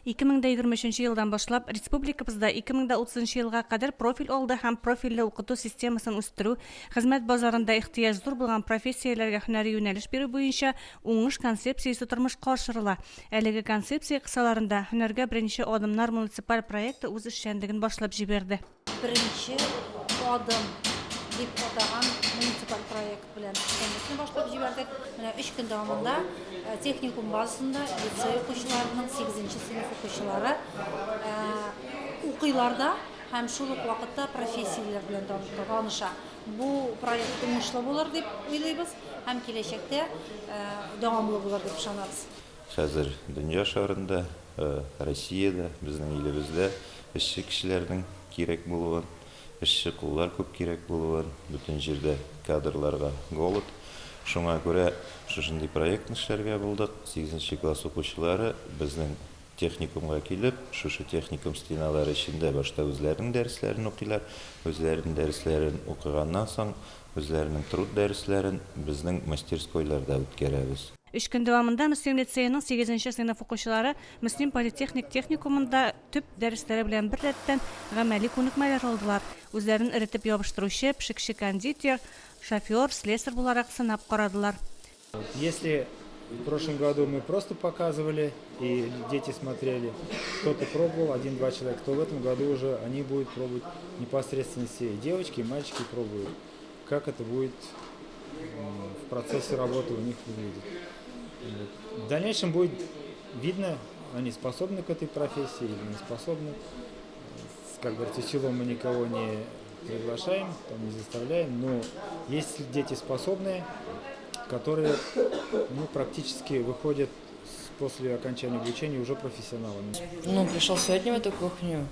2023 елдан башлап республикабызда 2030 елга кадәр профиль алды һәм профильле укыту системасын үстерү, хезмәт базарында ихтыяҗ зур булган профессияләргә һөнәри юнәлеш бирү буенча Уңыш концепциясе тормышка ашырыла. Әлеге концепция кысаларында Һөнәргә беренче адымнар муниципаль проекты үз эшчәнлеген башлап җибәрде. Беренче адым дип атаган муниципаль проект белән эшчәнлекне башлап җибәрдек. Менә өч көн дәвамында техникум базасында лицей укучыларының сигезенче сыйныф укучылары укыйлар да һәм шул ук вакытта профессияләр белән таныша. Бу проект уңышлы булыр дип уйлыйбыз һәм киләчәктә дәвамлы булыр дип ышанабыз. Хәзер дөнья шарында, Россиядә, безнең илебездә эшче кешеләрнең кирәк булуын, эшче куллар күп кирәк булуын, бөтен җирдә кадрларга голод. Шуңа күрә шушындый проектны эшләргә булдык. Сигезенче класс укучылары безнең техникумга килеп, шушы техникум стеналары эчендә башта үзләренең дәресләрен укыйлар, үзләренең дәресләрен укыганнан соң, үзләренең труд дәресләрен безнең мастерскойларда үткәрәбез. Өч көн дәвамында Мөслим лицееның сигезенче сыйныф укучылары Мөслим политехник техникумында төп дәресләре белән беррәттән гамәли күнекмәләр алдылар, үзләрен эретеп ябыштыручы, пешекче-кондитер, шофер, слесарь буларак сынап карадылар. Если в прошлом году мы просто показывали, и дети смотрели, кто-то пробовал, один-два человека, то в этом году уже они будут пробовать непосредственно все, и девочки, и мальчики пробуют, как это будет в процессе работы у них выглядеть. В дальнейшем будет видно, они способны к этой профессии или не способны. Как говорится, силу мы никого не приглашаем, там не заставляем, но есть дети способные, которые ну, практически выходят после окончания обучения уже профессионалами. Ну, пришел сегодня в эту кухню.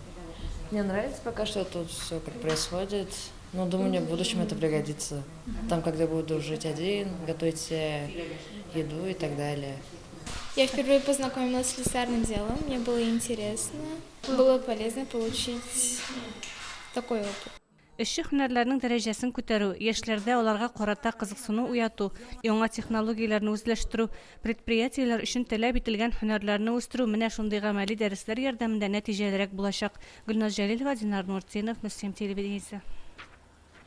Мне нравится пока что тут все, как происходит. Но думаю, мне в будущем это пригодится. Там, когда буду жить один, готовить себе еду и так далее. Я впервые познакомилась с слесарным делом, мне было интересно, было полезно получить такой опыт. Эшче һөнәрләрнең дәрәҗәсен күтәрү, яшьләрдә аларга карата кызыксыну уяту, яңа технологияләрне үзләштерү, предприятиеләр өчен таләп ителгән һөнәрләрне үстерү менә шундый гамәли дәресләр ярдәмендә нәтиҗәлерәк булачак. Гөлназ Җәлилова, Динар Нуртдинов, Мөслим телевидениесе.